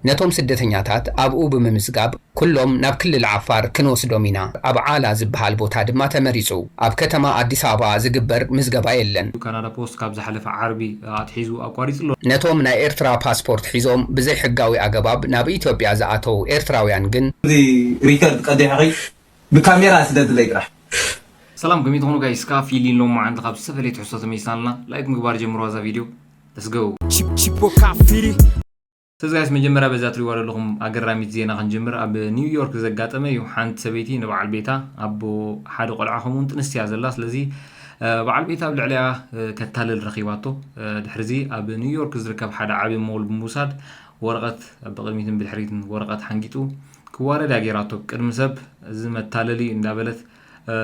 ነቶም ስደተኛታት ኣብኡ ብምምዝጋብ ኩሎም ናብ ክልል ዓፋር ክንወስዶም ኢና። ኣብ ዓላ ዝበሃል ቦታ ድማ ተመሪጹ። ኣብ ከተማ ኣዲስ ኣበባ ዝግበር ምዝገባ የለን። ካናዳ ፖስት ካብ ዝሓለፈ ዓርቢ ኣትሒዙ ኣቋሪጹ ኣሎ። ነቶም ናይ ኤርትራ ፓስፖርት ሒዞም ብዘይ ሕጋዊ ኣገባብ ናብ ኢትዮጵያ ዝኣተዉ ኤርትራውያን ግን እዚ ሪከርድ ቀዲሕኺ ብካሜራ ስደድለይ ጥራሕ። ሰላም፣ ከመይ ትኾኑ ጋይስ? ካፊሊ ሎማዓንቲ ካብ ዝተፈላለየ ትሕዝቶ ተመይስና ኣለና። ላይክ ምግባር ጀምሩ ኣዛ ቪድዮ። Let's go። Chip- Chipoka Firi. ስለዚ ጋይስ፣ መጀመርያ በዛ ትሪእዋ ዘለኹም ኣገራሚት ዜና ክንጅምር። ኣብ ኒውዮርክ ዘጋጠመ እዩ። ሓንቲ ሰበይቲ ንበዓል ቤታ፣ ኣቦ ሓደ ቆልዓ፣ ከምኡውን ጥንስቲ እያ ዘላ። ስለዚ እ፣ በዓል ቤታ ኣብ ልዕሊኣ እ፣ ከታልል ረኺባቶ። እ፣ ድሕሪዚ ኣብ ኒውዮርክ ዝርከብ ሓደ ዓቢ ሞል ብምውሳድ ወረቐት ብቕድሚትን ብድሕሪትን ወረቐት ሓንጊጡ ክዋረድ እያ ገይራቶ። ቅድሚ ሰብ እዚ መታለሊ እንዳበለት እ፣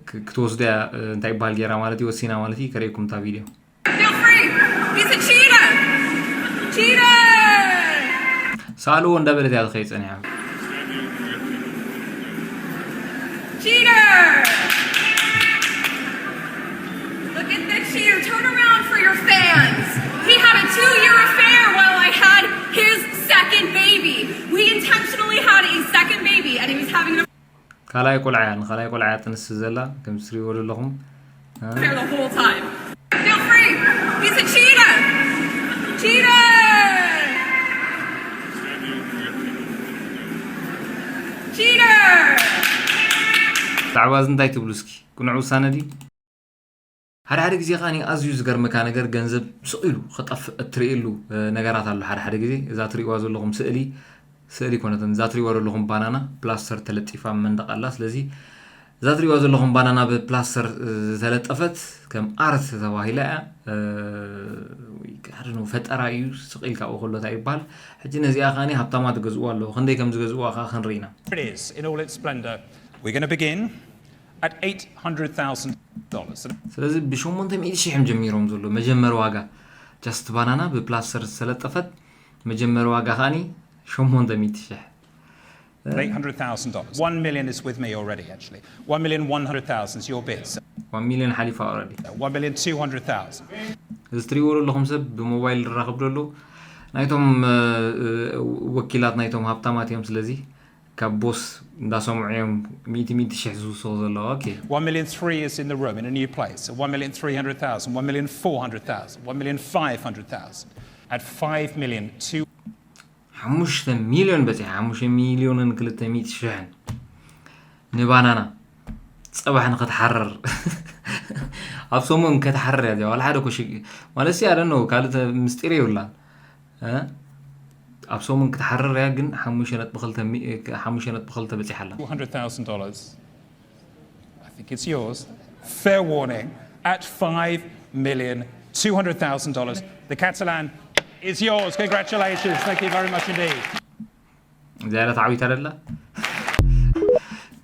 ክ- ክትወስዶ እያ። እ፣ እንታይ ይበሃል፣ ገይራ ማለት እዩ፣ ወሲና ማለት እዩ። ከርእየኩም እታ ቪድዮ። Feel free. He's a cheetah. Cheetah. ሳልዎ እንዳበለት እያ ዝኸይድ ጸኒሓ። Cheetah. Look at the cheetah. Turn around for your fans. He had a two-year affair while I had his second baby. We intentionally had a second baby, and he was having an ካልኣይ ቆልዓ እያ፣ ንኻልኣይ ቆልዓ እያ ጥንሲ ዘላ፣ ከም ትሪእዎ ዘለኹም። እ? There the whole time. Feel free. He's a cheetah. Cheetah. Cheetah. ብዛዕባ እዚ እንታይ ትብሉ እስኪ? ቅኑዕ ውሳነ ድዩ? ሓደ ሓደ ግዜ ከኣኒ ኣዝዩ ዝገርመካ ነገር፣ ገንዘብ ስቕ ኢሉ ክጠፍእ እትርእየሉ እ፣ ነገራት ኣሎ። ሓደ ሓደ ግዜ እዛ ትርእይዋ ዘለኹም ስእሊ፣ ስእሊ ኮነትን፣ እዛ ትርእይዋ ዘለኹም ባናና ፕላስተር ተለጢፋ ኣብ መንደቕ ኣላ። ስለዚ እዛ ትርእይዋ ዘለኹም ባናና ብፕላስተር እ፣ ዝተለጠፈት ከም ኣርት ተባሂላ እያ። እ፣ ወይ፣ I don't know፣ ፈጠራ እዩ። ስቕ ኢልካ ኣብኡ ከሎ እንታይ ይበሃል? ሕጂ ነዚኣ ከኣኒ ሃብታማት ይገዝእዋ ኣለዉ። ክንደይ ከም ዝገዝእዋ ከኣ ክንርኢ ኢና። It is in all its splendor. We're going to begin at eight hundred thousand dollars. ስለዚ ብሸሞንተ ሚእቲ ሺሕ እዮም ጀሚሮም ዘሎ መጀመሪ ዋጋ። ጃስት ባናና ብፕላስተር ዝተለጠፈት መጀመሪ ዋጋ ከኣኒ ሸሞንተ ሚእቲ ሺሕ። Eight hundred thousand dollars. One million is with me already, actually. One million one hundred thousand is your bid. So One million ሓሊፋ ኦልሬዲ። One million two hundred thousand. እዚ ትሪእዎ ዘለኹም ሰብ ብሞባይል ዝራኸብ ዘሎ ናይቶም እ፣ እ፣ ወኪላት ናይቶም ሃብታማት እዮም። ስለዚ ካብ ቦስ እንዳሰምዑ እዮም ሚእቲ ሚእቲ ሺሕ ዝውስኹ ዘለዉ። ኦኬ። One million three is in the room in a new place. So one million three hundred thousand, one million four hundred thousand, one million five hundred thousand. At five million two ሓሙሽተ ሚልዮን በፂሐ፣ ሓሙሽተ ሚልዮንን ክልተ ሚእቲ ሽሕን ንባናና። ፅባሕ ንክትሓርር ኣብ ሰሙን ከተሓርር እያ እዚኣ። ዋላ ሓደ ኮሽ ማለት ሲ ኣደነው ካልእ ምስጢር የብላን። እ? ኣብ ሰሙን ክትሓርር እያ፣ ግን ሓሙሽተ ነጥቢ ክልተ ሚ- ሓሙሽተ ነጥቢ ክልተ በፂሓ ኣላ። Two hundred thousand dollars. I think it's yours. Fair warning, at five million two hundred thousand dollars, the Catalan is yours. Congratulations. Thank you very much indeed. ዝያዳ ተዓዊታ ደላ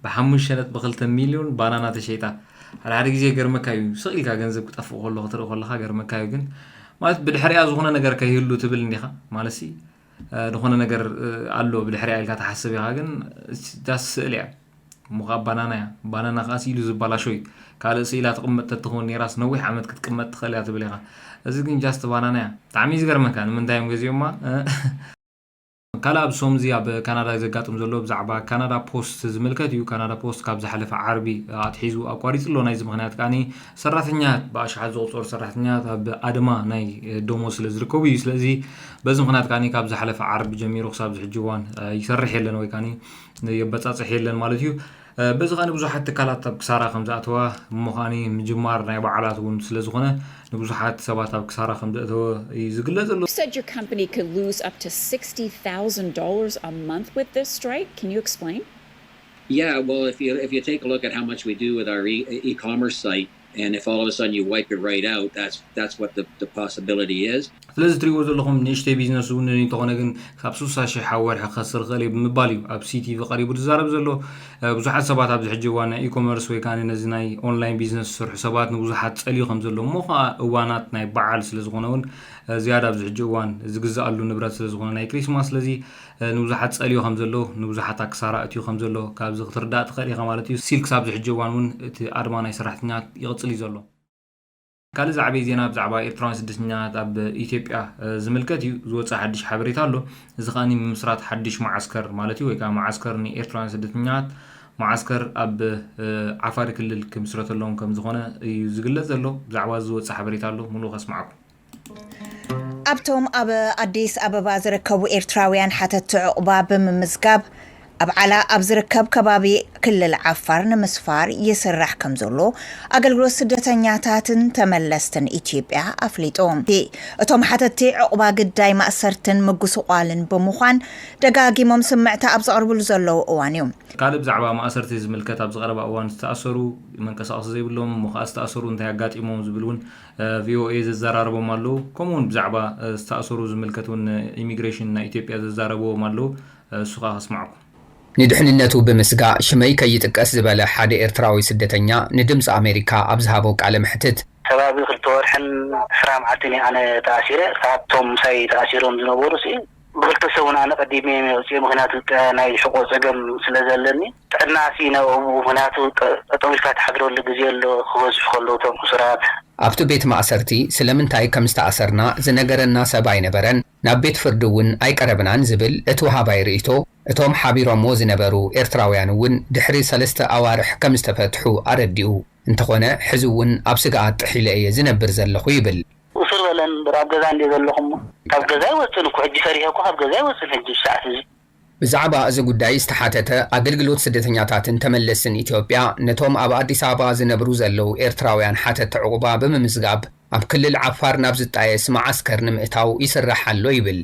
ብሓሙሽተ ነጥቢ ክልተ ሚልዮን ባናና ተሸይጣ። ሓደ ሓደ ግዜ ገርመካ እዩ፣ ስቕ ኢልካ ገንዘብ ክጠፍእ ከሎ ክትርኢ ከለኻ ገርመካ እዩ። ግን ማለት ብድሕሪኣ ዝኾነ ነገር ከይህሉ ትብል እንዲኻ ማለት ሲ እ፣ ዝኾነ ነገር እ፣ ኣሎ ብድሕሪኣ ኢልካ ትሓስብ ኢኻ። ግን ዳስ ስእሊ እያ እሞ ከዓ ባናና እያ። ባናና ከዓ ስኢሉ ዝበላሾ እዩ። ካልእ ስኢላ ትቕመጥ ተትኸውን ነይራስ ነዊሕ ዓመት ክትቅመጥ ትኽእል እያ ትብል ኢኻ። እዚ ግን ጃስት ባናና እያ። ብጣዕሚ እዩ ዝገርመካ ንምንታይ እዮም ገዚኦማ እ፣ ካልእ ኣብ ሶምዚ ኣብ ካናዳ ዘጋጥም ዘሎ ብዛዕባ ካናዳ ፖስት ዝምልከት እዩ። ካናዳ ፖስት ካብ ዝሓለፈ ዓርቢ ኣትሒዙ ኣቋሪጹ ኣሎ። ናይዚ ምኽንያት ከኣኒ ሰራሕተኛታት ብኣሽሓት ዝቑጸሩ ሰራሕተኛታት ኣብ ኣድማ ናይ ደሞዝ ስለ ዝርከቡ እዩ። ስለዚ በዚ ምኽንያት ከኣኒ ካብ ዝሓለፈ ዓርቢ ጀሚሩ ክሳብ ዝሕጂ እዋን ይሰርሕ የለን ወይ ከኣኒ የበጻጽሕ የለን ማለት እዩ። በዚ ከኣ ንብዙሓት ትካላት ኣብ ክሳራ ከም ዝኣተዋ እሞ ከኣ ምጅማር ናይ በዓላት እውን ስለ ዝኾነ ንብዙሓት ሰባት ኣብ ክሳራ ከም ዘእተወ እዩ ዝግለጽ ዘሎ። You said your company could lose up to sixty thousand dollars a month with this strike. Can you explain? Yeah, well, if you if you take a look at how much we do with our e- e-commerce site, and if all of a sudden you wipe it right out, that's that's what the, the possibility is. ስለዚ ትሪእዎ ዘለኹም ንእሽተይ ቢዝነስ እውን እንተኾነ ግን ካብ ስሳ ሺሕ ኣብ ወርሒ ክኸስር ይኽእል እየ ብምባል እዩ ኣብ ሲቲቪ ቀሪቡ ዝዛረብ ዘሎ። ብዙሓት ሰባት ኣብዚ ሕጂ እዋን ናይ ኢኮመርስ ወይ ከዓ ነዚ ናይ ኦንላይን ቢዝነስ ዝሰርሑ ሰባት ንብዙሓት ጸልዩ ከም ዘሎ እሞ ከዓ እዋናት ናይ በዓል ስለ ዝኾነ እውን ዝያዳ ኣብዚ ሕጂ እዋን ዝግዛኣሉ ንብረት ስለ ዝኾነ ናይ ክሪስማስ ስለዚ ንብዙሓት ጸልዩ ከም ዘሎ ንብዙሓት ኣክሳራ እትዩ ከም ዘሎ ካብዚ ክትርዳእ ትኽእል ኢኻ ማለት እዩ። ሲል ክሳብ ኣብዚ ሕጂ እዋን እውን እቲ ኣድማ ናይ ሰራሕተኛ ይቕጽል እዩ ዘሎ። ካልእ ዝዓበየ ዜና ብዛዕባ ኤርትራውያን ስደተኛታት ኣብ ኢትዮጵያ፣ እ፣ ዝምልከት እዩ። ዝወጸ ሓድሽ ሓበሬታ ኣሎ። እዚ ከኣ ምምስራት ሓድሽ መዓስከር ማለት እዩ፣ ወይ ከኣ መዓስከር ንኤርትራውያን ስደተኛታት፣ መዓስከር ኣብ፣ እ፣ ዓፋር ክልል ክምስረተሎም ከም ዝኾነ እዩ ዝግለጽ ዘሎ። ብዛዕባ እዚ ዝወጸ ሓበሬታ ኣሎ፣ ሙሉእ ከስምዓኩም። ኣብቶም ኣብ ኣዲስ ኣበባ ዝርከቡ ኤርትራውያን ሓተትቲ ዕቑባ ብምምዝጋብ፣ ኣብ ዓላ ኣብ ዝርከብ ከባቢ ክልል ዓፋር ንምስፋር ይስራሕ ከም ዘሎ ኣገልግሎት ስደተኛታትን ተመለስትን ኢትዮጵያ ኣፍሊጡ። እቶም ሓተትቲ ዕቑባ ግዳይ ማእሰርትን ምጉስቋልን ብምዃን ደጋጊሞም ስምዕታ ኣብ ዘቕርብሉ ዘለዉ እዋን እዩ። ካልእ ብዛዕባ ማእሰርቲ ዝምልከት ኣብዚ ቀረባ እዋን ዝተኣሰሩ መንቀሳቐሲ ዘይብሎም እሞ ከኣ ዝተኣሰሩ እንታይ ኣጋጢሞም ዝብል እውን፣ እ፣ ቪኦኤ ዘዘራረቦም ኣለዉ። ከምኡ እውን ብዛዕባ፣ እ፣ ዝተኣሰሩ ዝምልከት እውን ኢሚግሬሽን ናይ ኢትዮጵያ ዘዛረብዎም ኣለዉ። እ፣ እሱ ከኣ ከስምዓኩም። ንድሕንነቱ ብምስጋእ ሽመይ ከይጥቀስ ዝበለ ሓደ ኤርትራዊ ስደተኛ ንድምፂ ኣሜሪካ ኣብ ዝሃቦ ቃለ መሕትት፣ ከባቢ ክልተ ወርሕን ዕስራ መዓልትን እየ ኣነ ተኣሲረ። ካብቶም ምሳይ ተኣሲሮም ዝነበሩ ሲ ብክልተ ሰሙን ኣነ ቀዲመ እየ ወፂኤ፣ ምክንያቱ ጥ-፣ ናይ ሕቆ ፀገም ስለ ዘለኒ። ጥዕና ሲ ናብኡ፣ ምክንያቱ ጠ-፣ ጠጠው ኢልካ ትሓድረሉ ግዜ ኣሎ፣ ክበዝሑ ከለዉ እቶም ሕሱራት። ኣብቲ ቤት ማእሰርቲ ስለምንታይ ከም ዝተኣሰርና ዝነገረና ሰብ ኣይነበረን። ናብ ቤት ፍርዲ እውን ኣይቀረብናን ዝብል እቲ ወሃባይ ርእይቶ፣ እቶም ሓቢሮምዎ ዝነበሩ ኤርትራውያን እውን ድሕሪ ሰለስተ ኣዋርሕ ከም ዝተፈትሑ ኣረዲኡ። እንተኾነ፣ ሕዚ እውን ኣብ ስግኣት ጥሒለ እየ ዝነብር ዘለኹ ይብል። ውስር በለን እምበር ኣብ ገዛ እንድየ ዘለኹ እሞ። ካብ ገዛ ኣይወፅን እኮ፣ ሕጂ ፈሪሀ እኮ ካብ ገዛ ኣይወፅን ሕጂ ሰዓት እዚ። ብዛዕባ እዚ ጉዳይ ዝተሓተተ ኣገልግሎት ስደተኛታትን ተመለስትን ኢትዮጵያ፣ ነቶም ኣብ ኣዲስ ኣበባ ዝነብሩ ዘለዉ ኤርትራውያን ሓተትቲ ዕቑባ ብምምዝጋብ፣ ኣብ ክልል ዓፋር ናብ ዝጣየስ መዓስከር ንምእታው ይስራሕ ኣሎ ይብል።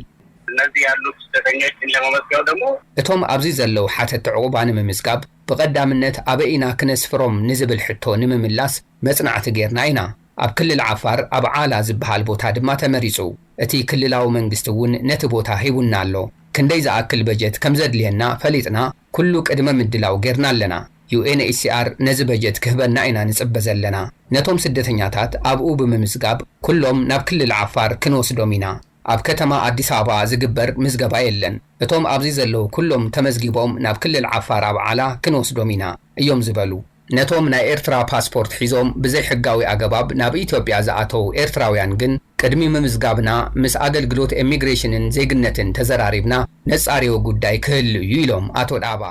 እነዚህ ያሉት ስደተኞችን ለመመዝገብ ደግሞ እቶም ኣብዚ ዘለዉ ሓተትቲ ዕቑባ ንምምዝጋብ፣ ብቐዳምነት ኣበይ ኢና ክነስፍሮም ንዝብል ሕቶ ንምምላስ መጽናዕቲ ጌርና ኢና። ኣብ ክልል ዓፋር ኣብ ዓላ ዝበሃል ቦታ ድማ ተመሪጹ። እቲ ክልላዊ መንግስቲ እውን ነቲ ቦታ ሂቡና ኣሎ። ክንደይ ዝኣክል በጀት ከም ዘድልየና ፈሊጥና፣ ኩሉ ቅድመ ምድላው ጌርና ኣለና። ዩ ኤን ኤች ሲ ኣር ነዚ በጀት ክህበና ኢና ንጽበ ዘለና። ነቶም ስደተኛታት ኣብኡ ብምምዝጋብ፣ ኩሎም ናብ ክልል ዓፋር ክንወስዶም ኢና። ኣብ ከተማ ኣዲስ ኣበባ ዝግበር ምዝገባ የለን። እቶም ኣብዚ ዘለዉ ኩሎም ተመዝጊቦም ናብ ክልል ዓፋር ኣብ ዓላ ክንወስዶም ኢና እዮም ዝበሉ። ነቶም ናይ ኤርትራ ፓስፖርት ሒዞም ብዘይሕጋዊ ኣገባብ ናብ ኢትዮጵያ ዝኣተዉ ኤርትራውያን ግን፣ ቅድሚ ምምዝጋብና ምስ ኣገልግሎት ኢሚግሬሽንን ዜግነትን ተዘራሪብና ነጻርዮ ጉዳይ ክህሉ እዩ ኢሎም ኣቶ ዳባ።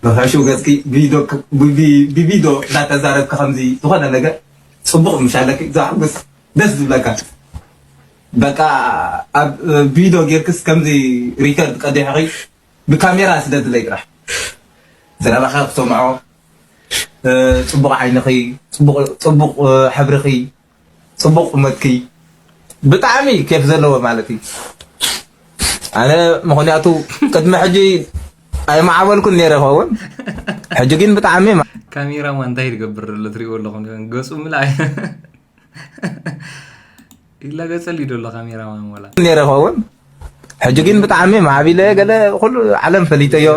ብሕሹው ገጽኪ ቪድዮ ክ-፣ ብቪ-፣ ብቪድዮ እንዳተዛረብኪ ከምዚ ዝኾነ ነገር ጽቡቕ ምሽ ኣለኪ፣ ዘሐጉስ፣ ደስ ዝብለካ። በቃ ኣብ ቪድዮ ጌርክስ ከምዚ ሪከርድ ቀዲሕኺ ብካሜራ ስደድለይ ጥራሕ። ዘረባኺ ክሰምዖ፣ እ፣ ጽቡቕ ዓይንኺ፣ ጽቡቕ፣ ጽቡቕ፣ እ፣ ሕብርኺ፣ ጽቡቕ ቁመትኪ፣ ብጣዕሚ ኬፍ ዘለዎ ማለት እዩ። ኣነ ምኽንያቱ ቅድሚ ሕጂ ኣይመዓበልኩን ነይረ ይኸውን፣ ሕጂ ግን ብጣዕሚ ማ-፣ ካሜራማን እንታይ ዝገብር ዘሎ ትሪእዎ ኣለኹም? ገጹ ምልኣይ ኢላ ገጸል እዩ ዘሎ ካሜራማን ወላ። ነይረ ይኸውን፣ ሕጂ ግን ብጣዕሚ ማዕቢለ፣ ገለ ኩሉ ዓለም ፈሊጠዮ።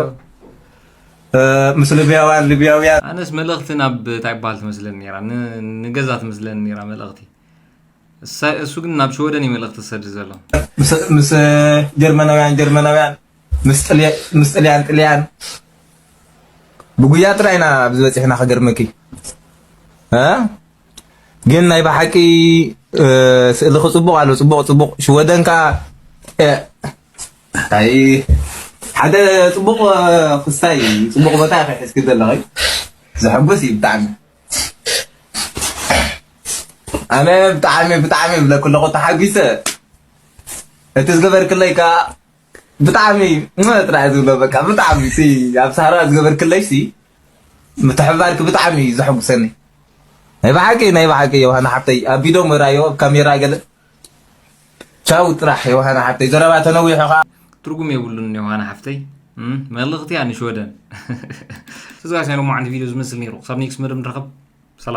እ፣ ምስ ሊብያውያን፣ ሊብያውያን ኣነስ መልእኽቲ ናብ እንታይ ይበሃል ትመስለኒ ነይራ፣ ን-፣ ንገዛ ትመስለኒ ነይራ መልእኽቲ። እሳ-፣ እሱ ግን ናብ ሽወደን እዩ መልእኽቲ ዝሰድድ ዘሎ። ምስ፣ ምስ ጀርመናውያን፣ ጀርመናውያን፣ ምስ ጥልያ-፣ ምስ ጥልያን፣ ጥልያን ብጉያ ጥራይ ኢና ኣብዚ በፂሕና፣ ክገርመኪ። እ? ግን ናይ ብሓቂ፣ እ፣ ስእልኺ ጽቡቕ ኣሎ፣ ጽቡቕ፣ ጽቡቕ። ሽወደን ከኣ፣ እ፣ ኣይ፣ ሓደ ጽቡቕ፣ እ፣ ክስታይ፣ ጽቡቕ ቦታ ኢኺ ሒዝኪ ዘለኺ። ዘሐጉስ እዩ ብጣዕሚ። ኣነ ብጣዕሚ፣ ብጣዕሚ ይብለኪ ኣለኹ፣ ተሓጒሰ። እቲ ዝገበርክለይ ከኣ ብጣዕሚ፣ እ፣ ጥራይ ዝብሎ፣ በቃ፣ ብጣዕሚ፣ ሲ፣ ኣብ ሳህራ ዝገበርክለይ፣ ሲ፣ ምትሕብባርኪ ብጣዕሚ እዩ ዘሐጉሰኒ። ናይ ብሓቂ፣ ናይ ብሓቂ፣ ዮሃና ሓብተይ፣ ኣብ ቪድዮ ምራዮ፣ ኣብ ካሜራ ገለ። ቻው ጥራሕ፣ ዮሃና ሓብተይ፣ ዘረባ ተነዊሑ ኸዓ። ትርጉም የብሉን፣ ዮሃና ሓብተይ። እም፣ መልእኽቲ እያ ንሽወደን። እዚ ጋር ናይ ሎማዓንቲ ቪድዮ ዝመስል ነይሩ። ክሳብ ኔክስት መደብ ንራኸብ።